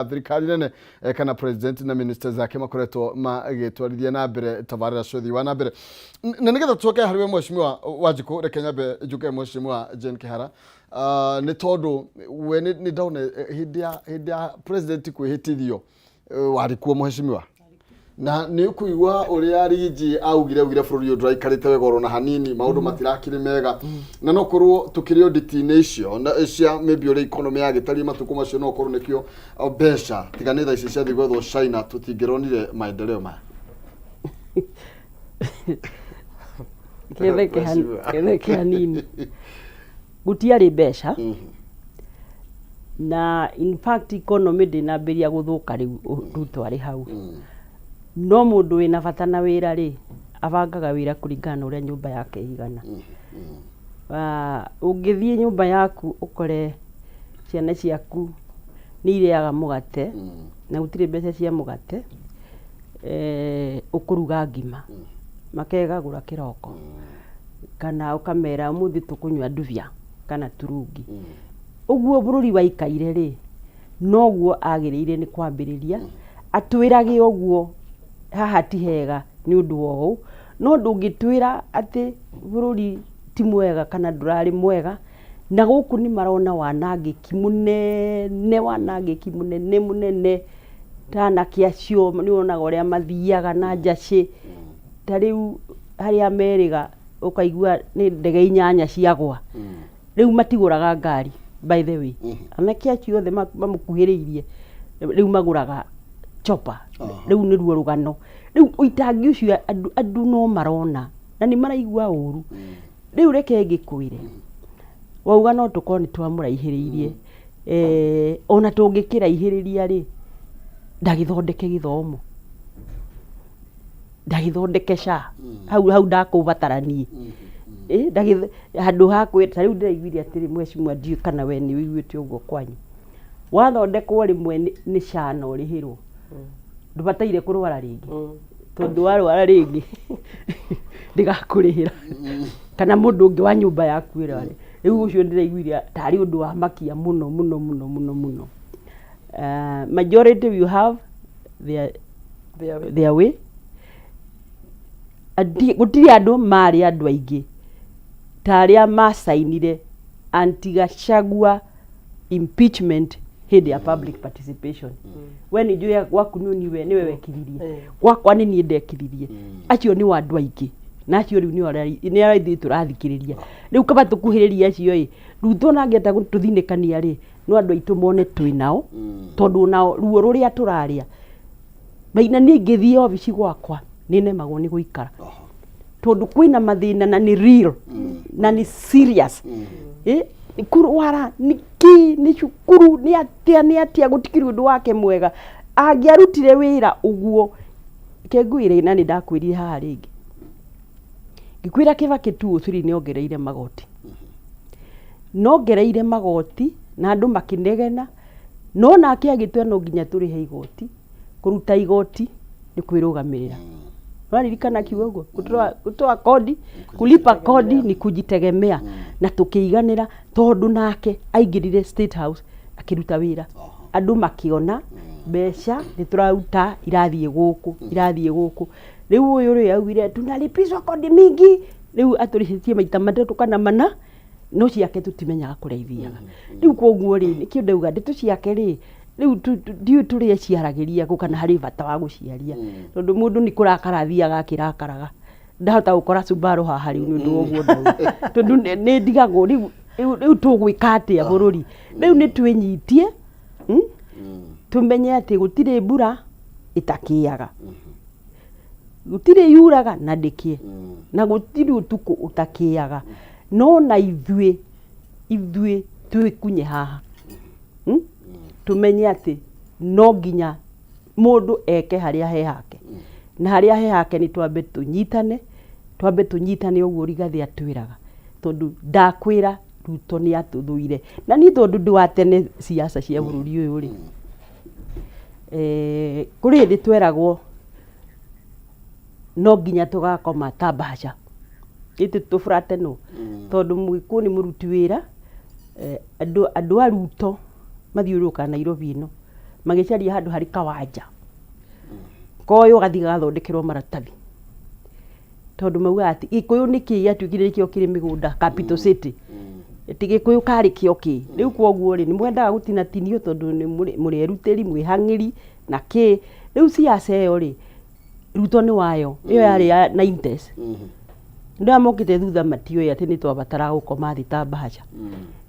Thirikari nene kana president na ministers ake makoretwo magĩtwarithia na mbere tabarĩra cia ũthii wa na mbere. Na nĩgetha tũcoke harĩ we Mheshimiwa Wanjikũ, reke nyambe njuke Mheshimiwa Jane Kĩhara. Ah, nĩ tondũ we nĩ ndona hĩndĩ ya president kwĩhĩtithio, warĩ kuo Mheshimiwa, na nĩ ũkũigua ũrĩa Rigi augire bũrũri ũyũ ndũraikarĩte wega oro na hanini, maũndũ matirakĩrĩ mega, na no korwo tũkĩrĩ o nditi-inĩ icio na cia maybe ũrĩa economy yagĩtariĩ matukũ macio, no korwo nĩkĩo mbeca tiga nĩ thaa ici ciathiĩ gwethwo China tũtingĩronire maendeleo maya. Kĩtheke hanini, gũtiarĩ mbeca, na in fact economy ndĩnambĩrĩria gũthũka rĩu Ruto arĩ hau. No mũndũ wĩna bata na wĩra rĩ, abangaga wĩra kũringana na ũrĩa nyũmba yake ĩigana. Ah, ũngĩthiĩ nyũmba yaku ũkore ciana ciaku nĩ irĩaga mũgate na gũtirĩ mbeca cia mũgate, ũkũruga ngima makegagũra kĩroko, kana ũkamera ũmũthĩ tũkũnyua ndubia kana turungi. Ũguo bũrũri waikaire rĩ, noguo agĩrĩire nĩ kwambĩrĩria atwĩrage ũguo haha ti hega nĩ ũndũ wa ũũ. No ndũngĩtwĩra atĩ bũrũri ti mwega kana ndũrarĩ mwega, na gũkũ nĩ marona wanangĩki mũnene, wanangĩki mũnene mũnene, ta anake acio nĩ wonaga ũrĩa mathiaga na njacĩ. Ta rĩu harĩa merĩga ũkaigua nĩ ndege 8 ciagwa. Rĩu matigũraga ngari, by the way, anake acio othe mamũkuhĩrĩirie rĩu magũraga chopper. Rĩu nĩruo rũgano rĩu, ũitangi ũcio andũ no marona na nĩ maraigua ũru. Rĩu reke ngĩkwĩre, wauga no tũkorwo nĩ twamũraihĩrĩirie, ona tũngĩkĩraihĩrĩria rĩ, ndagĩthondeke gĩthomo, ndagĩthondeke SHA hau hau ndakũbatara niĩ. Handũ ha kwĩ ta rĩu ndĩraiguire atĩrĩ, mheshimiwa, ndiũĩ kana we nĩ ũiguĩte ũguo kwanyu, wathondekwo rĩmwe nĩ SHA na ũrĩhĩrwo, ndũbataire kũrwara rĩngĩ, tondũ warwara rĩngĩ ndĩgakũrĩhĩra kana mũndũ ũngĩ wa nyũmba yaku ĩrware. Rĩu ũcio ndĩraiguire tarĩ ũndũ wa makia mũno mũno mũno mũno mũno. Majority will have their, Their way. Their way. Gũtirĩ andũ marĩ andũ aingĩ ta arĩa macainire anti Gachagua impeachment hĩndĩ ya public participation. We nĩ njũĩ gwaku nĩ niwe nĩwe wekithirie. Gwakwa nĩ niĩ ndekithirie. Acio nĩ andũ aingĩ, na acio rĩu nĩo nĩ arĩa ithuĩ tũrathikĩrĩria. Rĩu kaba tũkuhĩrĩrie acio ĩ Ruto na angĩenda gũtũthinĩkania rĩ, no andũ aitũ mone twĩ nao, tondũ nao ruo rũrĩa tũrarĩa maina. Niĩ ingĩthiĩ obici gwakwa nĩ nemagwo nĩ gũikara, tondũ kwĩna mathĩna na nĩ real na nĩ serious. Nĩ kũrwara, nĩ kĩ, nĩ cukuru, nĩ atĩa, nĩ atĩa, gũtikĩrĩ ũndũ wake mwega angĩarutire wĩra ũguo. Kengwĩre, na nĩ ndakwĩrire haha rĩngĩ ngĩkwĩra Kĩbakĩ 203 nĩ ongereire magoti, nongereire magoti na andũ makĩnegena, no nake agĩtua no nginya tũrĩhe igoti. Kũruta igoti nĩ kwĩrũgamĩrĩra. Ũraririkana akiuga ũguo? Kutoa kodi, kulipa kodi ni kujitegemea. Na tũkĩiganĩra tondũ nake aingĩrire State House akĩruta wĩra, andũ makĩona mbeca nĩ tũraruta irathiĩ gũkũ, irathiĩ gũkũ. Rĩu ũyũ rĩ augire tunalipishwa kodi mingi, rĩu atũrĩhĩtie maita matatũ kana mana, no ciake tũtimenyaga kũrĩa ithiaga. Rĩu koguo rĩ, nĩkĩo ndauga ndeto ciake rĩ, rĩu ndiũĩ tũrĩa ciaragĩria kũ kana harĩ bata wa gũciaria, tondũ mũndũ nĩ kũrakara athiaga akĩrakaraga. Ndahota gũkora Subaru haha rĩu nĩ ũndũ wa ũguo ndauga, tondũ nĩ ndigagwo rĩu tũgwĩka atĩa bũrũri. Rĩu nĩ twĩnyitie, Tũmenye atĩ gũtirĩ mbura ĩtakĩaga, gũtirĩ yuraga na ndĩkĩe, na gũtirĩ ũtukũ ũtakĩaga. No na ithuĩ twĩkunye haha, Tũmenye atĩ no nginya mũndũ eke harĩa he hake, na harĩa he hake nĩ twambe tũnyitane, twambe tũnyitane ũguo Rigathĩ atwĩraga, tondũ ndakwĩra Ruto nĩ atũthũire. Na niĩ tondũ ndĩ wa tene siasa cia bũrũri ũyũ rĩ, kũrĩ hĩndĩ tweragwo no nginya tũgakoma ta mbaca ĩtĩ tũburateno, tondũ Mũgĩkũyũ nĩ mũruti wĩra. Andũ a Ruto mathiũrũrũkaga Nairobi ĩno. Magĩcaria handũ harĩ kawanja koywo gathiĩ gagathondekerwo maratathi, tondũ maugaga atĩ Gĩkũyũ nĩkĩ gĩatuĩkire nĩkĩo kĩrĩ mĩgũnda capital city, ti Gĩkũyũ karĩ kĩo kĩ rĩu. Kwoguo rĩ, nĩ mwendaga gũtinatinio tondũ nĩ mũrĩ erutĩri, mwĩhang'ĩri na kĩ. Rĩu siasa ĩyo rĩ, Ruto nĩ wayo, ĩyo yarĩ ya 90s. Andũ aya mokĩte thutha matiũĩ atĩ nĩ twabataraga gũkoma thĩ ta mbahaca.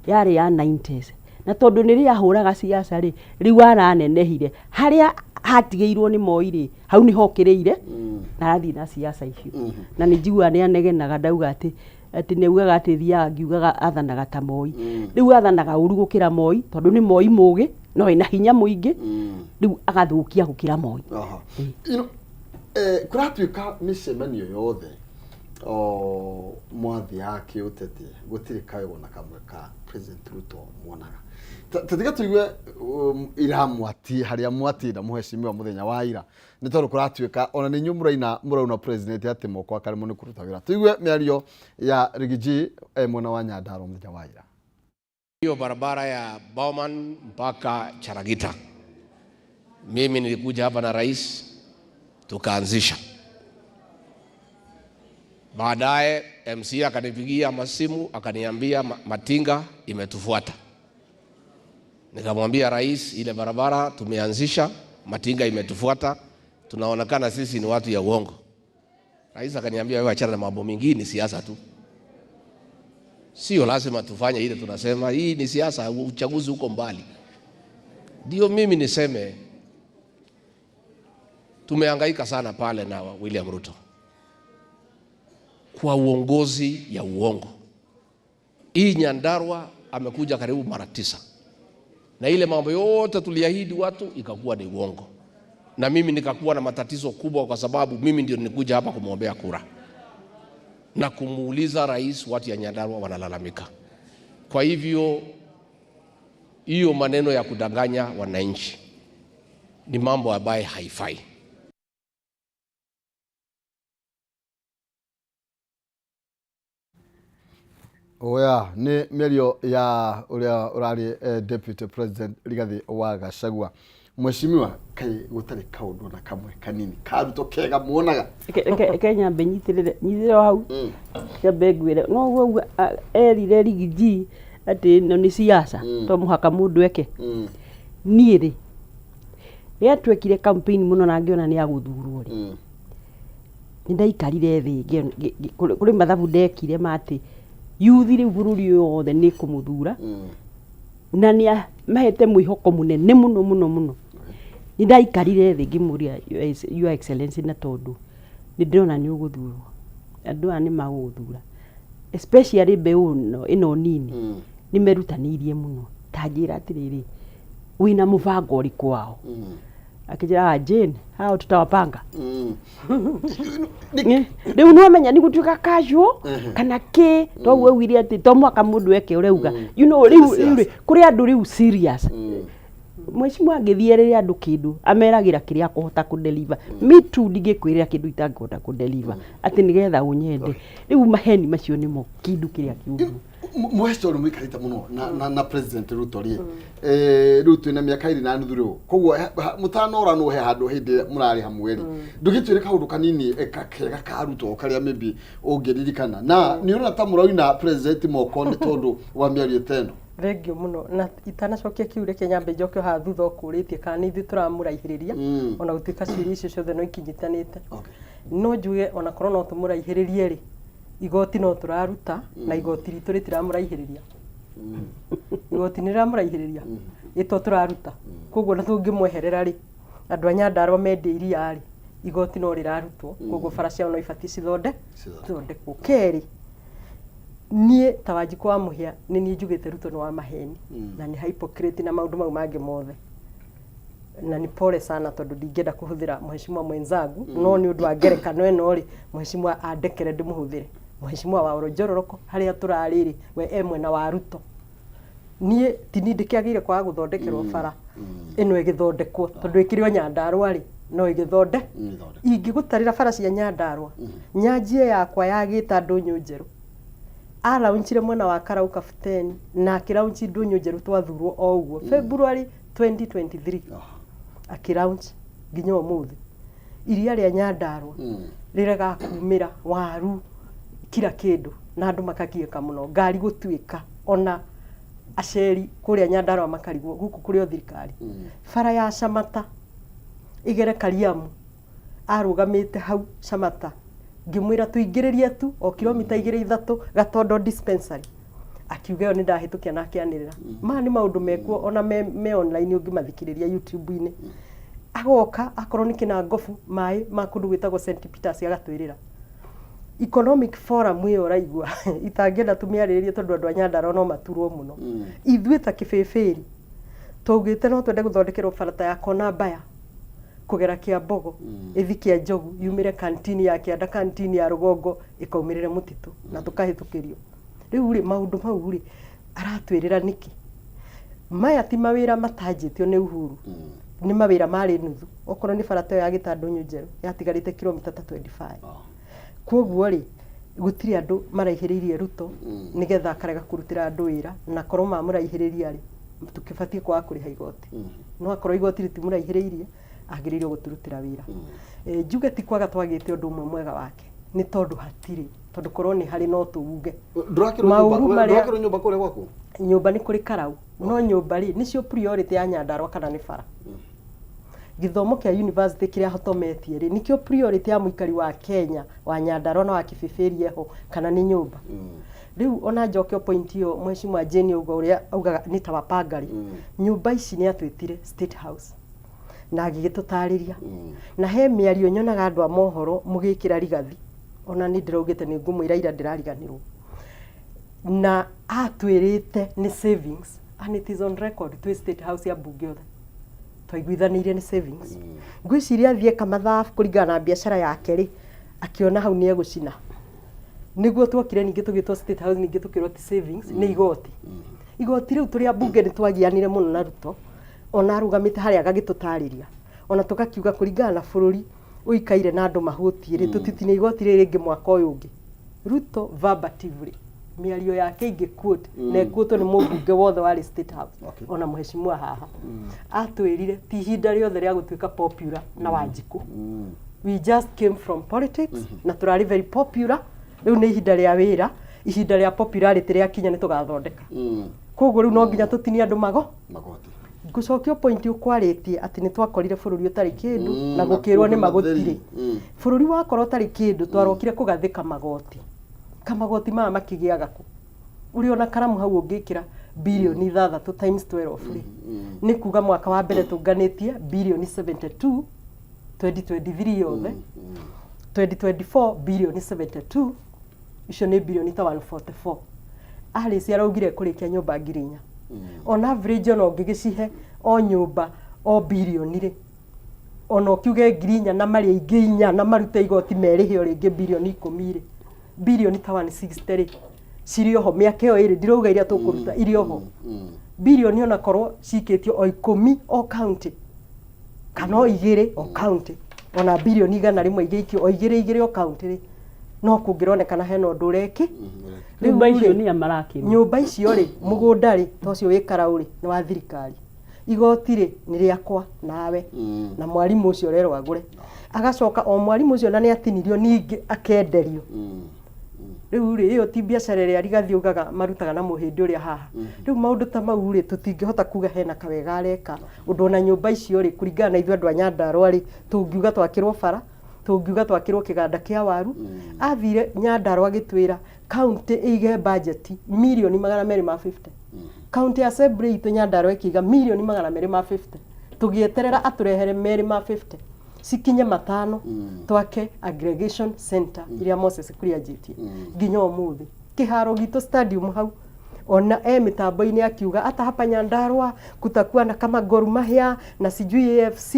Yarĩ ya 90s, na tondũ nĩ rĩahũraga siasa rĩ, rĩu aranenehire harĩa hatigĩirwo nĩ Moi rĩ, hau nĩho okĩrĩire na arathiĩ na siasa icio. Na nĩ njiguaga nĩ anegenaga, ndauga atĩ nĩ augaga atĩ thiaga ngiugaga athanaga ta Moi. Rĩu athanaga ũru gũkĩra Moi, tondũ nĩ Moi mũgĩ no ĩna hinya mũingĩ, rĩu agathũkia gũkĩra Moi. Aha. Kũratuĩka mĩcemanio yothe o mwathiaga kĩũteti, gũtirĩ kayũ ona kamwe ka President Ruto muonaga. Ta tiga tũigue ira mwati harĩa mwatinda, mũhecimiwa, mũthenya wa ira, nĩ tondũ kũratuĩka ona nĩ inyuĩ mũraina mũrauna president atĩ moko akaremwo nĩ kũruta wĩra. Tũigue mĩario ya Riggy G mwena wa Nyandarua mũthenya wa ira. Hiyo barabara ya Bauman mpaka Charagita, mimi nilikuja hapa na rais tukaanzisha. Baadaye MC akanipigia masimu akaniambia Matinga imetufuata. Nikamwambia rais, ile barabara tumeanzisha, Matinga imetufuata, tunaonekana sisi ni watu ya uongo. Rais akaniambia, wewe achana na mambo mengine, siasa tu. Sio lazima tufanye ile tunasema hii ni siasa, uchaguzi uko mbali. Ndio mimi niseme tumehangaika sana pale na William Ruto kwa uongozi ya uongo. Hii Nyandarua amekuja karibu mara 9, na ile mambo yote tuliahidi watu ikakuwa ni uongo, na mimi nikakuwa na matatizo kubwa, kwa sababu mimi ndio nilikuja hapa kumwombea kura na kumuuliza rais, watu ya Nyandarua wanalalamika. Kwa hivyo hiyo maneno ya kudanganya wananchi ni mambo ambayo haifai. Oya, nĩ mĩario ya ũrĩa ũrarĩ Deputy President Rigathi wa Gachagua. Mheshimiwa, kaĩ gũtarĩ kaũndũ na kamwe kanini ka Ruto kega muonaga? Reke nyambe nyitĩrĩre, nyitĩrĩre o hau, nyambe ngwĩre no ũguo erire Riggy G atĩ ĩno nĩ siasa, to mũhaka mũndũ eke. Niĩ rĩ, rĩrĩa twekire campaign mũno na ngĩona nĩ agũthurwo rĩ, nĩ ndaikarire thĩ kũrĩ mathabu ndekire ma atĩ youth rĩu bũrũri ũyũ wothe nĩ kũmũthura, na nĩ mahete mwĩhoko mũnene mũno mũno mũno. Nĩ ndaikarire thĩ ngĩmũria, Your Excellency, na tondũ nĩ ndĩrona nĩ ũgũthurwo, andũ aya nĩ magũgũthura, especially mbeũ ĩno nini, nĩ merutanĩirie mũno, ta njĩra atĩrĩrĩ, wĩna mũbango ũrĩkũ wao? Akĩnjĩra, "Ah, Jane, hao tutawapanga." Rĩu nĩwamenya nĩ gũtuĩka casual kana kĩ, toguo augire atĩ to mũhaka mũndũ eke ũrauga. Rĩu rĩ, kũrĩ andũ rĩu serious. Mheshimiwa angĩthiĩ erĩre andũ kĩndũ, ameragĩra kĩrĩa akũhota kũdeliver. Me too, ndingĩkwĩrĩra kĩndũ itangĩhota kũdeliver atĩ nĩgetha ũnyende. Rĩu maheni macio nĩmo kĩndũ kĩrĩa kĩũru. Mweco rĩ, mũikarĩte mũno na President Ruto rĩ, rĩu twĩna mĩaka 2.5 rĩu, koguo mũtanoranwo he handũ hĩndĩ mũrarĩ hamwe rĩ, ndũgĩtwĩre kaũndũ kanini kega ka Ruto karĩa maybe ũngĩririkana, na nĩ ũrona ta mũroina president moko nĩ tondũ wa mĩario ta ĩno? Thengiũ mũno. Na itanacokia kiu, reke nyambe njoke haha thutha ũkũrĩtie kana nĩ ithuĩ tũramũraihĩrĩria, ona gũtuĩka ciũria icio ciothe no ikinyitanĩte. No njuge ona korwo no tũmũraihĩrĩrie rĩ, igoti no tũraruta, na igoti ritũ rĩtiramũraihĩrĩria. Igoti nĩ rĩramũraihĩrĩria ĩto tũraruta, koguo na tũngĩmweherera rĩ, andũ a Nyandarua mendia iria rĩ, igoti no rĩrarutwo, koguo bara ciao no ibatiĩ cithondekwo. Kerĩ, niĩ ta Wanjikũ wa Mũhĩa, nĩ niĩ njugĩte Ruto nĩ wa maheni na nĩ hypocrite na maũndũ mau mangĩ mothe, na ni pole sana tondũ ndingĩenda kũhũthĩra mheshimiwa mwenzangu, no nĩ ũndũ wa ngerekano ĩno rĩ, mheshimiwa andekere ndĩmũhũthĩre. Mheshimiwa wa Oronjororoko harĩa tũrarĩ rĩ, we e mwena wa Ruto. Niĩ tini ndĩkĩagĩire kwaga gũthondekerwo bara ĩno ĩgĩthondekwo, tondũ ĩkĩrĩ o Nyandarua rĩ, no ĩgĩthonde. Ingĩgũtarĩra bara cia Nyandarua, nyanjie yakwa yagĩta ndũnyũ njerũ araunchire mwena wa Karau Kapteni na akĩraunchi ndũnyũ njerũ twathurwo o ũguo February 2023. Akĩ launch nginya ũmũthĩ iria rĩa Nyandarua rĩregaga kumĩra waru kila kĩndũ na andũ makagiĩka mũno, ngari gũtuĩka ona aceri kũrĩa Nyandarua makarigwo gũkũ kũrĩ o thirikari. Bara ya Camata ĩgere Kariamu, arũgamĩte hau Camata, ngĩmwĩra tũingĩrĩrie tu o kilomita igĩrĩ ithatũ Gatondo dispensary, akiuga ĩyo nĩ ndahĩtũkia na akĩanĩrĩra. Maya nĩ maũndũ mekuo ona me online ũngĩmathikĩrĩria YouTube-inĩ. Agoka akorwo nĩ Kĩnangobu maĩ ma kũndũ gwĩtagwo St Peters agatwĩrĩra. Economic Forum ĩyo ũraigua itangĩenda tũmĩarĩrĩrie tondũ andũ a Nyandarua no maturwo mũno. Ithuĩ ta Kĩbĩbĩri twaugĩte no twende gũthondekerwo bara ta ya Kona Mbaya kũgera Kĩambogo ĩthi Kĩa Njogu yumĩre kantini ya kĩanda kantini ya rũgongo ĩkaumĩrĩre mũtitũ na tũkahĩtũkĩrio. Rĩu rĩ maũndũ mau rĩ aratwĩrĩra nĩkĩ? Maya ti mawĩra matanjĩtio nĩ Uhuru, nĩ mawĩra marĩ nuthu. Okorwo nĩ bara ta ĩyo ya Gĩtandũnyũ njerũ yatigarĩte kilomita ta 25. Koguo rĩ gũtirĩ andũ maraihĩrĩirie Ruto nĩgetha akarega kũrutĩra andũ wĩra, na korwo mamũraihĩrĩria rĩ tũkĩbatiĩ kwaga kũrĩha igoti. No akorwo igoti rĩtimũraihĩrĩirie agĩrĩirwo gũtũrutĩra wĩra. Njuge ti kwaga twagĩte ũndũ ũmwe mwega wake, nĩ tondũ hatirĩ, tondũ korwo nĩ harĩ no tũuge. Ndũrakĩrwo Maũru nyũmba, marĩa- ndũrakĩrwo nyũmba kũrĩa gwaku? Nyũmba nĩ kũrĩ karau, no nyũmba rĩ nĩcio priority ya Nyandarua kana nĩ bara. Gĩthomo kĩa university kĩrĩa hotometie rĩ nĩkĩo priority ya mũikari wa Kenya wa Nyandarua na wa Kĩbĩbĩri eho kana nĩ nyũmba. Rĩu ona njoke o point ĩyo Mheshimiwa Jane auga ũrĩa augaga nĩ ta wapanga rĩ, nyũmba ici nĩ atwĩtire State House na agĩgĩtũtarĩria, na he mĩario nyonaga andũ a mohoro mũgĩkĩra Rigathi, ona nĩ ndĩraugĩte nĩ ngũmwĩra ira ndĩrariganĩrwo, na atwĩrĩte nĩ savings and it is on record twĩ State House ya mbunge othe twaiguithanĩirie nĩ savings. Ngwĩciria athiĩ eka mathabu kũringana na biacara yake rĩ, akĩona hau nĩ egũcina. Nĩguo tuokire ningĩ tũgĩtwo State House ningĩ tũkĩrwo ti savings nĩ igoti. Igoti rĩu tũrĩ ambunge nĩ twagianire mũno na Ruto, ona arũgamĩte harĩa agagĩtũtarĩria, ona tũgakiuga kũringana na bũrũri ũikaire na andũ mahũtiĩ rĩ, tũtitinie igoti rĩrĩ rĩngĩ mwaka ũyũ ũngĩ. Ruto verbatimly mĩario yake ingĩ quote na ĩquotwo nĩ mũmbunge wothe warĩ State House. Ona mheshimiwa haha atwĩrire ti ihinda rĩothe rĩa gũtuĩka popular na Wanjikũ. We just came from politics na tũrarĩ very popular, rĩu nĩ ihinda rĩa wĩra, ihinda rĩa popularity rĩakinya nĩ tũgathondeka. Koguo rĩu no nginya tũtinie andũ mago magoti. Ngũcokia point ũkwarĩtie atĩ nĩ twakorire bũrũri ũtarĩ kĩndũ na na gũkĩrwo nĩ kũndũ magũtirĩ. matheri. Bũrũri wakorwo ũtarĩ kĩndũ twarokire kũgathĩka magoti. Kamagoti maya makĩgĩaga kũ? Ũrĩ ona karamu hau ũngĩkĩra birioni 6 times 12 rĩ, nĩ kuga mwaka wa mbere tũnganĩtie birioni 72 2023 yothe, 2024 birioni 72, icio nĩ birioni ta 144. Alice araugire kũrĩkia nyũmba 4,000. On average ona ũngĩgĩcihe o nyũmba o birioni rĩ, ona ũkiuge 4,000 na marĩa ingĩ inya na marute igoti merĩhe o rĩngĩ birioni 10 rĩ, birioni ta 160 rĩ, cirĩ oho mĩaka ĩyo ĩrĩ, ndirauga iria tũkũruta irĩ oho. Birioni ona korwo cikĩtio o 10 o county kana o 2 o county, ona birioni 100 igĩikio o 2 2 o county rĩ, no kũngĩronekana hena ũndũ ũreki. Nyũmba Rĩu icio rĩ, nĩ a marakĩrwo. Nyũmba icio rĩ, mũgũnda rĩ, ta ũcio wĩ Karau rĩ, nĩ wa thirikari. Igoti rĩ, nĩ rĩakwa nawe na mwarimũ ũcio ũrerwo agũre. Agacoka o mwarimũ ũcio na nĩ atinirio ningĩ akenderio. Rĩu rĩ, ĩyo ti biacara ĩrĩa Rigathi augaga marutaga na mũhĩndĩ ũrĩa haha. Rĩu maũndũ ta mau rĩ, tũtingĩhota kuga hena kawega areka. Ũndũ ona nyũmba icio rĩ, kũringana na ithuĩ andũ a Nyandarua rĩ, tũngiuga twakĩrwo bara, tũngiuga twakĩrwo kĩganda kĩa waru. Athire Nyandarua agĩtwĩra county ĩige budget mirioni 250. County assembly itũ Nyandarua ĩkĩiga mirioni 250. Tũgĩeterera atũrehere 250 cikinye 5 twake aggregation center iria Moses Kuria anjĩtie nginya ũmũthĩ. Kĩharo gitũ stadium hau ona e mĩtambo-inĩ akiuga hata hapa Nyandarua kutakuwa na kama Gor Mahia na sijui AFC,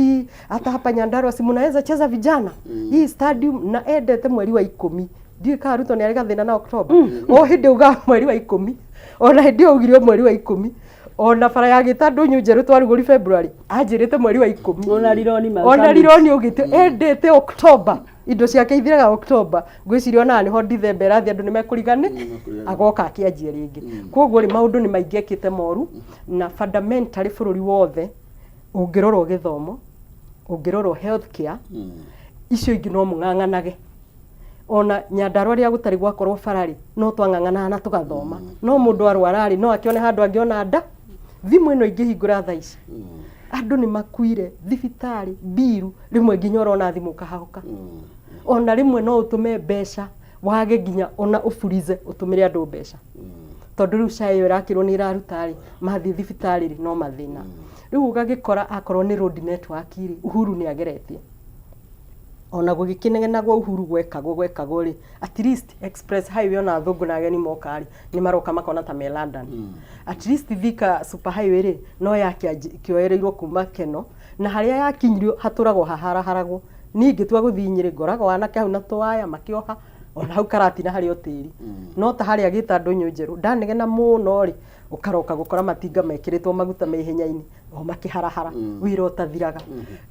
hata hapa Nyandarua si mnaweza cheza vijana hii stadium, na endete mweri wa 10. Ndiũĩ kana Ruto nĩ arĩ gathĩna na October. O hĩndĩ augaga mweri wa 10, ona hĩndĩ ĩyo augire mweri wa 10, ona bara ya Gĩtandũ njerũ twarugũri February anjĩrĩte mweri wa 10. Ona rironi ma ona summit. rironi ũgĩte endete October, indo ciake ithiraga October. Ngwĩciria ona nĩho December ĩrathiĩ andũ nĩmekũrigani agoka akĩanjia rĩngĩ. Koguo rĩ maũndũ nĩ maingĩ ekĩte moru, na fundamentally bũrũri wothe ũngĩrorwo gĩthomo Kũngĩrorwo health care, icio ingĩ no mũng'ang'anage. Ona Nyandarua rĩrĩa gũtarĩ gwakorwo bara rĩ, no twang'ang'anaga na tũgathoma. No mũndũ arwara rĩ, no akĩone handũ angĩona nda. Thimũ ĩno ingĩhingũra thaa ici, andũ nĩ makuire thibitarĩ, mbiru, rĩmwe nginya ũrona thimũ ũkahahũka. Ona rĩmwe no ũtũme mbeca wage nginya ona ũburize ũtũmĩre andũ mbeca. Tondũ rĩu SHA ĩyo ĩrakĩrwo nĩ ĩraruta rĩ, mathiĩ thibitarĩ rĩ, no mathĩna. Rĩu ũgagĩkora akorwo nĩ road network rĩ, Uhuru nĩ ageretie. Ona gũgĩkĩnegenagwo Uhuru gwekagwo gwekagwo rĩ, at least express highway ona athũngũ na ageni moka rĩ, nĩ maroka makona ta me London. At least Thika super highway rĩ, no yakĩoereirwo kuma Keno, na harĩa yakinyirio hatũragwo haharaharagwo. Niĩ ingĩtua gũthiĩ Nyĩrĩ ngoragwo anake hau na tũwaya makĩoha, ona hau Karatina harĩ o tĩri. No ta harĩa gĩta ndũnyũ njerũ, ndanegena mũno rĩ, ũkaroka gũkora matinga mekĩrĩtwo maguta me ihenya-inĩ, o makĩharahara, wĩra ũtathiraga.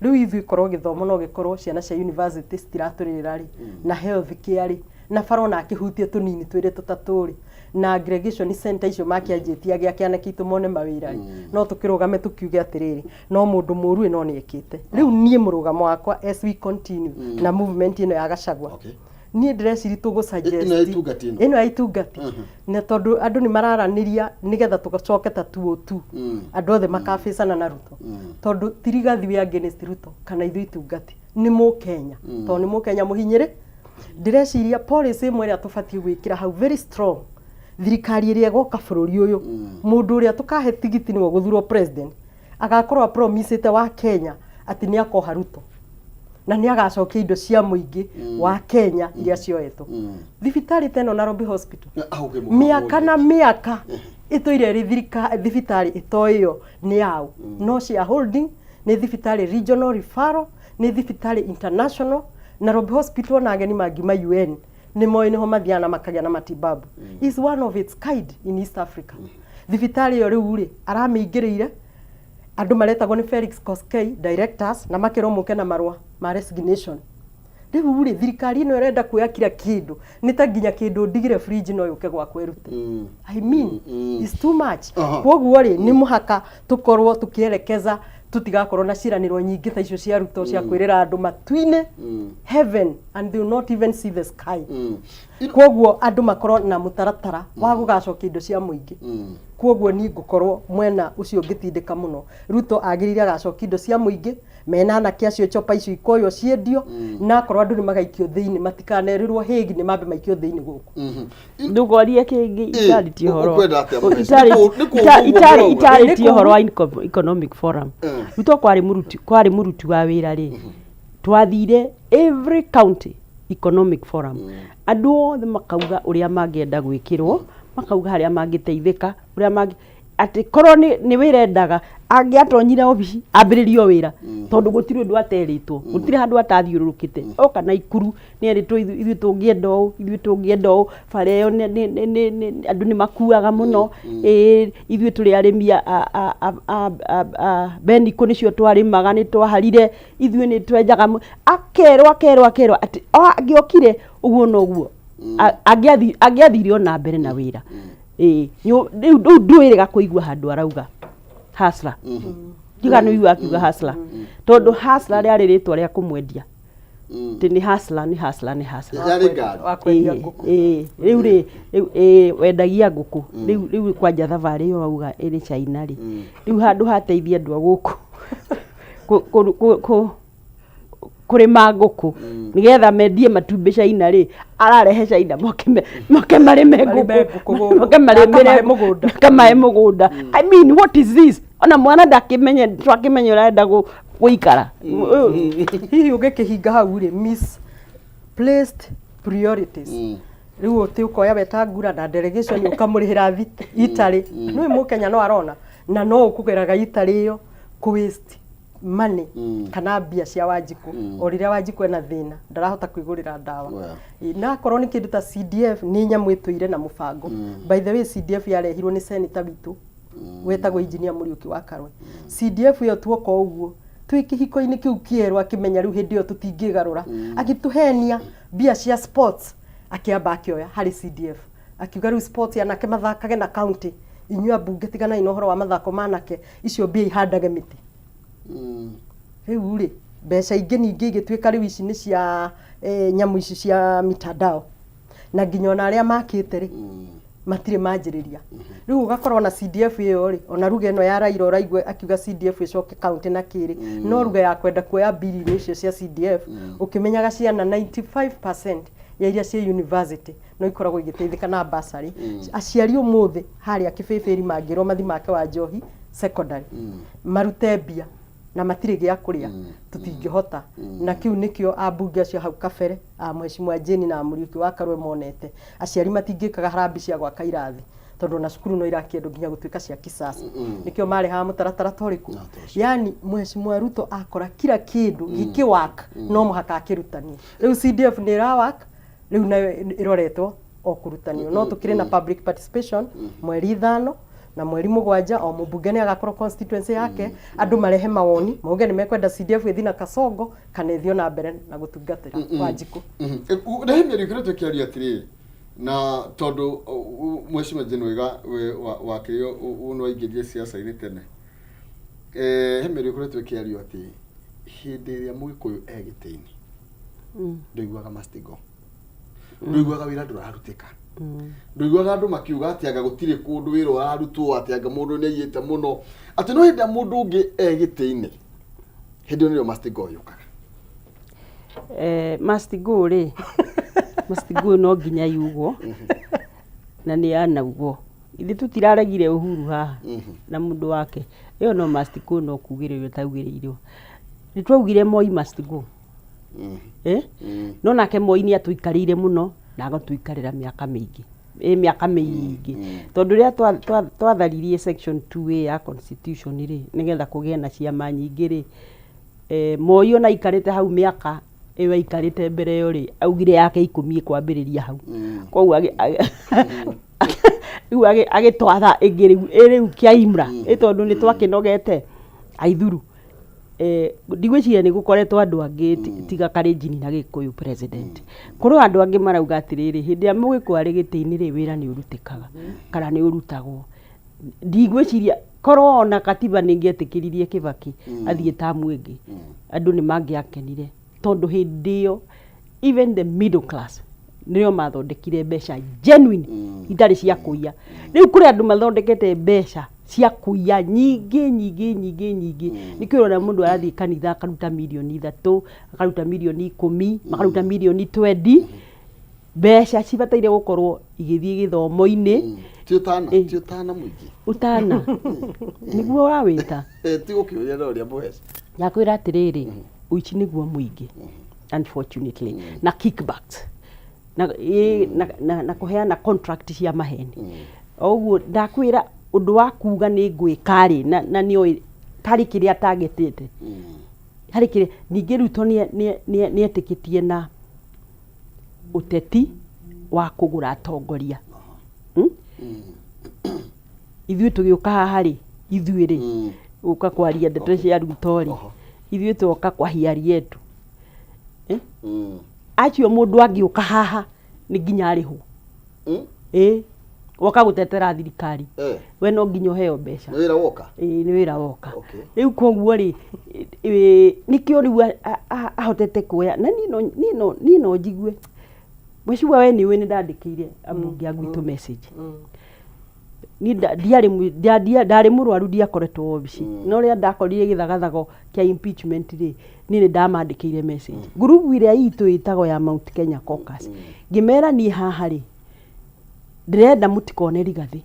Rĩu ithuĩ korwo gĩthomo no gĩkorwo ciana cia university citiratũrĩrĩra rĩ, na health care rĩ, na bara ona akĩhutie tũnini twĩrĩ tũtatũ rĩ, na aggregation center icio makĩanjĩtie agĩake anake aitũ mone mawĩra rĩ, no tũkĩrũgame tũkiuge atĩrĩrĩ, no mũndũ mũru ĩ no nĩ ekĩte. Rĩu niĩ mũrũgamo wakwa as we continue na movement ĩno ya Gachagua, niĩ ndĩreciria tũgũ suggest Ĩno ya itungati ĩno? Ĩno ya itungati, na tondũ andũ nĩ mararanĩria nĩgetha tũgacoke ta 202, andũ othe makabĩcana na Ruto, tondũ ti Rigathi we against Ruto kana ithuĩ itungati, nĩ mũkenya, tondũ nĩ mũkenya mũhinyĩrĩ. Ndĩreciria policy ĩmwe ĩrĩa tũbatiĩ gwĩkĩra hau very strong, thirikari ĩrĩa ĩgoka bũrũri ũyũ, mũndũ ũrĩa tũkahe tigiti nĩwe gũthurwo president, agakorwo apromisĩte wa Kenya atĩ nĩ akoha Ruto na nĩ agacokia indo cia mũingĩ wa Kenya iria cioetwo. Thibitarĩ ta ĩno Nairobi Hospital, mĩaka na mĩaka ĩtũire ĩrĩ thibitarĩ ĩtoĩyo nĩ yaũ, no shareholding, nĩ thibitarĩ regional referral, nĩ thibitarĩ international. Nairobi Hospital ona ageni mangiuma UN nĩ moĩ nĩho mathiaga na makagĩa na matibabu. Is one of its kind in East Africa. Thibitarĩ ĩyo rĩu rĩ, aramĩingĩrĩire andũ maretagwo nĩ Felix Koskei directors na makerwo mũke na marũa ma resignation. Rĩu rĩ, thirikari ĩno ĩrenda kuoya kila kĩndũ, nĩ ta nginya kĩndũ ndigire fridge no yũke gwakwa ĩrute. I mean, it's too much. Koguo rĩ, nĩ mũhaka tũkorwo tũkĩerekeza tũtigakorwo na ciĩranĩro nyingĩ ta icio cia Ruto cia kwĩrĩra andũ matu-inĩ, heaven, and they will not even see the sky. Koguo andũ makorwo na mũtaratara wa gũgacokia indo cia mũingĩ. Koguo niĩ ngũkorwo mwena ũcio ngĩtindĩka mũno, Ruto agĩrĩire agacokia indo cia mũingĩ mena anake acio, chopa icio ikoywo ciendio, na akorwo andũ nĩ magaikio thĩinĩ, matikanerĩrwo hĩgi, nĩ mambe maikio thĩinĩ gũkũ. Ndũkorie kĩngĩ itarĩtie ũhoro. Ũkwenda atĩa, Mũheci? Nĩ kũũ ũguo mũrauga? Itarĩtie ũhoro wa economic forum. Ruto kwarĩ mũruti wa wĩra rĩ, twathire every county economic forum, andũ othe makauga ũrĩa mangĩenda gwĩkĩrwo, makauga harĩa mangĩteithĩka, ũrĩa mangĩ atĩ korwo nĩ wĩra endaga angĩatonyire obici ambĩrĩrie o wĩra, tondũ gũtirĩ ũndũ aterĩtwo, gũtirĩ handũ atathiũrũrũkĩte. Oka na ikuru nĩ erĩtwo ithuĩ tũngĩenda ũũ, ithuĩ tũngĩenda ũũ, bara ĩyo andũ nĩ makuaga mũno, ĩĩ ithuĩ tũrĩ arĩmi a benikũ, nĩcio twarĩmaga, nĩ twaharire, ithuĩ nĩ twenjaga akerwo akerwo akerwo atĩ o angĩokire ũguo noguo angĩathire ona mbere na wĩra. Ĩĩ, rĩu ndwĩrĩga kũigua handũ arauga hustler, ndiga nĩ ũigua akiuga hustler, tondũ hustler rĩarĩ rĩtwa rĩa kũmwendia atĩ nĩ hustler, nĩ hustler, nĩ hustler. Yarĩ ngari. Wa kwendia ngũkũ. Ĩĩ, rĩu rĩ, rĩu ĩĩ wendagia ngũkũ rĩu kwanja thabarĩ ĩyo auga ĩrĩ China rĩ, rĩu handũ hateithia andũ a gũkũ kũrĩma ngũkũ nĩgetha mendie matumbĩ China rĩ, ararehe China moke marĩme Marĩme ngũkũ. Ngũkũ gũkũ. Moke marĩmĩre. Akamahe mũgũnda. Akamahe mũgũnda. I mean, what is this? Ona mwana ndakĩmenye, twakĩmenye ũrenda gũikara. Hihi ũngĩkĩhinga hau rĩ, misplaced priorities. Rĩu ũtĩ ũkoya Wetangula na delegation ũkamũrĩhĩra Italy, nĩũĩ mũkenya no arona na no ũkũgeraga Italy ĩyo kũ waste money kana mbia cia Wanjikũ, o rĩrĩa Wanjikũ ena thĩna ndarahota kwĩgũrĩra ndawa. Well. Ĩ, na akorwo nĩ kĩndũ ta CDF, nĩ nyamũ ĩtũire na mũbango. By the way, CDF yarehirwo nĩ senator witũ wetagwo Engineer Mũriũki wa Karwe. CDF ĩyo tuoka ũguo twĩ kĩhiko-inĩ kĩu kĩerũ, akĩmenya rĩu hĩndĩ ĩyo tũtingĩgarũra, agĩtũhenia mbia cia sports, akĩamba akĩoya harĩ CDF, akiuga rĩu sports anake mathakage na county, inyuĩ ambunge tiganai na ũhoro wa mathako ma anake, icio mbia ihandage mĩtĩ. Rĩu rĩ, Mbeca ingĩ ningĩ igĩtuĩka rĩu ici nĩ cia nyamũ ici cia mitandao, na nginya ona arĩa makĩte rĩ, matirĩ manjĩrĩria. Rĩu ũgakorwo na CDF ĩyo rĩ, ona ruga ĩno ya Raila ũraigua akiuga CDF ĩcoke kaunti na kĩrĩ, no ruga ya kwenda kuoya birioni icio cia CDF, ũkĩmenyaga ciana 95% ya iria ciĩ university no ikoragwo igĩteithĩka na bursary. Aciari ũmũthĩ harĩa Kĩbĩbĩri mangĩrwo mathi make wa njohi secondary marute mbia na matirĩ gĩa kũrĩa, tũtingĩhota. Na kĩu nĩkĩo ambunge acio hau kabere, a Mheshimiwa Jane na Mũriũki wa Karwe, monete aciari matingĩkaga harambee cia gwaka irathi, tondũ ona cukuru no irakĩendwo nginya gũtuĩka cia kisasa. Nĩkĩo marehaga mũtaratara ta ũrĩkũ? Yani Mheshimiwa Ruto akora kila kĩndũ gĩkĩwork, no mũhaka akĩrutanie. Rĩu CDF nĩ ĩrawork, rĩu nayo ĩroretwo o kũrutanio. No tũkĩrĩ na public participation mweri 5 na mweri 7, o mũmbunge nĩ agakorwo constituency yake, andũ marehe mawoni, mauge nĩ mekwenda CDF ĩthiĩ na Kasongo kana ĩthiĩ na mbere na gũtungatĩra Wanjikũ. Rehe mĩario ĩkoretwo ĩkĩario atĩrĩrĩ, na tondũ Mheshimiwa Jane Waiga wakĩrĩ nĩ waingĩrire siasa-inĩ tene, he mĩario ĩkoretwo ĩkĩario atĩ hĩndĩ ĩrĩa Mũgĩkũyũ e gĩtĩ-inĩ, ndũiguaga must go, ndũiguaga wĩra ndũrarutĩka, ndũiguaga andũ makiuga atĩ anga gũtirĩ kũndũ wĩra ũrarutwo, atĩ anga mũndũ nĩ aiyĩte mũno, atĩ no hĩndĩ ĩrĩa mũndũ ũngĩ e gĩtĩ-inĩ, hĩndĩ ĩyo nĩrĩo must go yũkaga. Must go rĩ, must go no nginya yugwo na nĩ yanaugwo. Ithuĩ tũtiraregire Uhuru haha na mũndũ wake ĩyo, no must go no kugĩrĩrio taugĩrĩirwo. Nĩ twaugire Moi must go, eh? No nake Moi nĩ atũikarĩire mũno na agatũikarĩra mĩaka mĩingĩ, ĩ mĩaka mĩingĩ, tondũ rĩrĩa twatharirie section 2A ya constitution rĩ, nĩgetha kũgĩe na ciama nyingĩ rĩ, Moi ona aikarĩte hau mĩaka ĩyo aikarĩte mbere ĩyo rĩ, augire yake 10 ĩkwambĩrĩria hau. Koguo rĩu agĩtwatha ĩngĩ rĩu ĩ rĩu kĩa imra ĩ, tondũ nĩ twakĩnogete aithuru. Ndigwĩciria nĩ gũkoretwo andũ angĩ tiga Kalenjin na Gĩkũyũ president. Kũrĩ andũ angĩ marauga atĩrĩrĩ, hĩndĩ ĩrĩa Mũgĩkũyũ arĩ gĩtĩ-inĩ rĩ, wĩra nĩ ũrutĩkaga kana nĩ ũrutagwo. Ndigwĩciria korwo ona katiba nĩ ĩngĩetĩkĩririe Kibaki athiĩ tamu ĩngĩ, andũ nĩ mangĩakenire, tondũ hĩndĩ ĩyo even the middle class nĩo mathondekire mbeca genuine itarĩ cia kũiya. Rĩu kũrĩ andũ mathondekete mbeca cia kũiya nyingĩ nyingĩ nyingĩ nyingĩ. Nĩkĩo ũrona mũndũ arathiĩ kanitha akaruta mirioni 3, akaruta mirioni 10, makaruta mirioni 20, mbeca cibataire gũkorwo igĩthiĩ gĩthomo-inĩ. Ti ũtana? Ti ũtana mũingĩ? Ũtana nĩguo ũrawĩta. Ti gũkĩũria na ũrĩa mũheci. Ndakwĩra atĩrĩrĩ, ũici nĩguo mũingĩ unfortunately, na kickbacks na, ĩ, na kũheana contract cia maheni. O ũguo ndakwĩra, ũndũ wa kuga nĩ ngwĩka rĩ, na nĩoĩ harĩ kĩrĩa targetĩte, harĩ kĩrĩa ningĩ Ruto nĩ etĩkĩtie na ũteti wa kũgũra atongoria. Ithuĩ tũgĩũka haha rĩ, ithuĩ rĩ, gũka kwaria ndeto cia Ruto rĩ, ithuĩ twoka kwa hiari yetu, eh? Acio mũndũ angĩũka haha nĩ nginya arĩhwo. Ĩ woka gũtetera thirikari, we no nginya ũheo mbeca. Nĩ wĩra woka? Ĩĩ, nĩ wĩra woka. Rĩu koguo rĩ, nĩkĩo rĩu ahotete kuoya. Na niĩ no njigue Mheshimiwa, we nĩ ũĩ nĩ ndandĩkĩire ambunge a gwitũ message. Niĩ ndiarĩ ndarĩ mũrwaru, ndiakoretwo wabici, no rĩrĩa ndakorire gĩthagathago kĩa impeachment rĩ, niĩ nĩ ndamandĩkĩire message ngurubu ĩrĩa itũ ĩtagwo ya Mount Kenya Caucus, ngĩmera niĩ haha rĩ, ndĩrenda mũtikone Rigathĩ,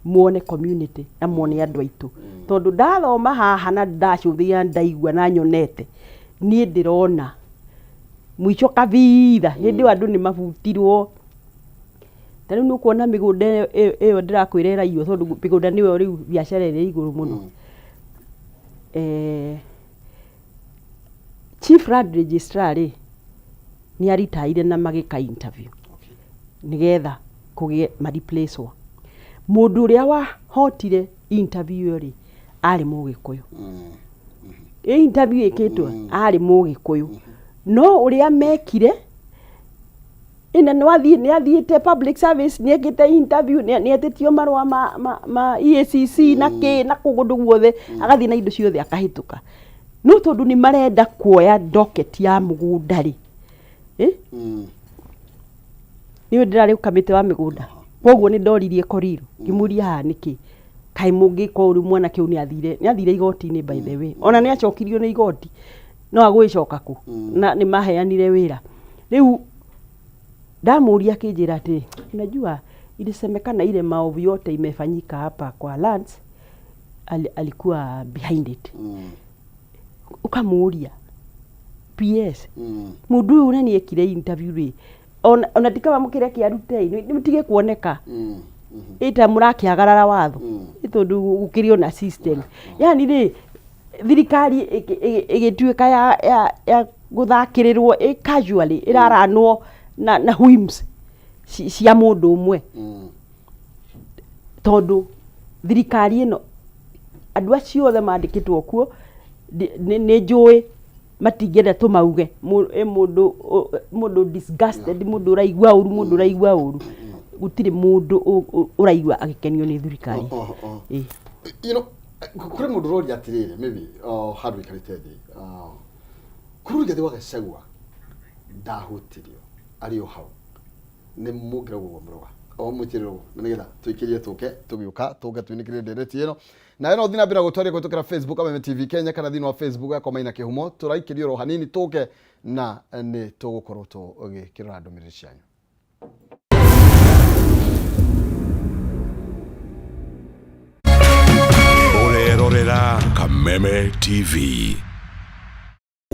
muone community na muone andũ aitũ, tondũ ndathoma haha na ndacũthĩrĩria, ndaigua na nyonete, niĩ ndĩrona mũico kabitha hĩndĩ ĩyo andũ nĩ mabutirwo. Ta rĩu nĩ ũkuona mĩgũnda ĩyo ndĩrakwĩra ĩraiywo, tondũ mĩgũnda nĩyo rĩu biacara ĩrĩ igũrũ mũno. Chief Land Registrar rĩ, nĩ aritaire na magĩka interview nĩgetha kũgĩe mareplacewo. Mũndũ ũrĩa wahotire interview ĩyo rĩ, arĩ Mũgĩkũyũ. Ĩ interview ĩkĩtwo arĩ Mũgĩkũyũ, no ũrĩa mekire ĩna nĩ wathiĩ, nĩ athiĩte public service, nĩ ekĩte interview, nĩ etĩtio marũa ma EACC na kĩ na kũndũ guothe, agathiĩ na indo ciothe akahĩtũka. No tondũ nĩ marenda kuoya docket ya mũgũnda rĩ, eh? Nĩwe ndĩrarĩ kamĩtĩ wa mĩgũnda, koguo nĩ ndoririe Korir, ngĩmũria haha nĩkĩ kaĩ mũngĩka ũru. Mwanake ũyũ nĩ athire igoti-inĩ, by the way, ona nĩ acokirio nĩ igoti, no agũgĩcoka kũ na nĩ maheanire wĩra. Rĩu ndamũria akĩnjĩra atĩ unajua ilisemekana ile maovu yote imefanyika hapa kwa lands alikuwa behind it. Ukamuria PS mundu uyu na nĩ ekire interview rĩ, ona tikaba mũkĩreke arute nĩ mũtige kuoneka ĩta mũrakĩagarara watho, nĩ tondũ gũkĩrĩ ona system. Yani rĩ, thirikari ĩgĩtuĩka ya gũthakĩrĩrwo ĩ casually, ĩraranwo na whims cia mũndũ ũmwe, tondũ thirikari ĩno andũ acio othe mandĩkĩtwo kuo nĩ njũĩ matingĩenda tũmauge. Ĩ mũndũ disgusted, mũndũ ũraigua ũru, mũndũ ũraigua ũru, gũtirĩ mũndũ ũraigua agĩkenio nĩ thirikari. Oh. Ĩ. Kũrĩ mũndũ ũroria atĩrĩrĩ, maybe handũ ikarĩte thĩ, kũrĩ Rigathĩ wa Gachagua ndahutirio arĩ o hau nĩ mũngĩragwo ũguo mũroga o mwĩtĩrĩrwo, na nĩgetha tũikĩrie tũke tũgĩũka tũke twinĩkĩrie ndereti ĩno na ĩno thiĩ na mbere gũtwaria kũhĩtũkĩra Facebook Kameme TV Kenya kana thĩinĩ wa Facebook yakwa Maina Kĩhumo. Tũraikĩrio oro hanini tũke na nĩ tũgũkorwo tũgĩkĩrora ndũmĩrĩri cianyu. Ũrerorera Kameme TV.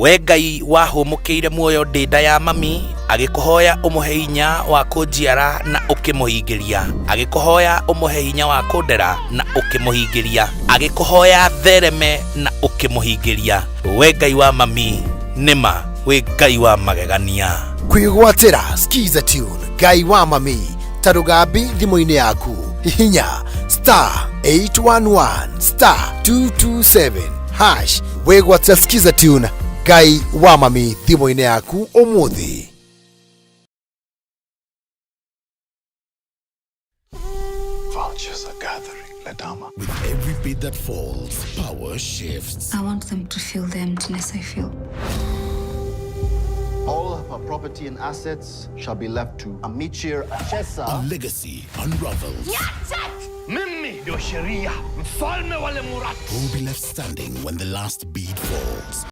We Ngai wahũmũkĩire muoyo ndĩ nda ya mami, agĩkũhoya ũmũhe hinya wa kũnjiara na ũkĩmũhingĩria, agĩkũhoya ũmũhe hinya wa kũndera na ũkĩmũhingĩria, agĩkũhoya thereme na ũkĩmũhingĩria. We Ngai wa mami, nĩma wĩ Ngai wa magegania. Kwĩgwatĩra Skiza tune Ngai wa mami ta rũgambi thimũ-inĩ yaku, hihinya *811*227# wĩgwatĩra Skiza tune Ngai wa mami thimũ-inĩ yaku ũmũthĩ. Vultures are gathering, Ledama. With every beat that falls, power shifts. I want them to feel the emptiness I feel. All of her property and assets shall be left to Amichir Achesa. A legacy unravels. Mimi ndio sheria, mfalme wa Lemurat. Who will be left standing when the last bead falls?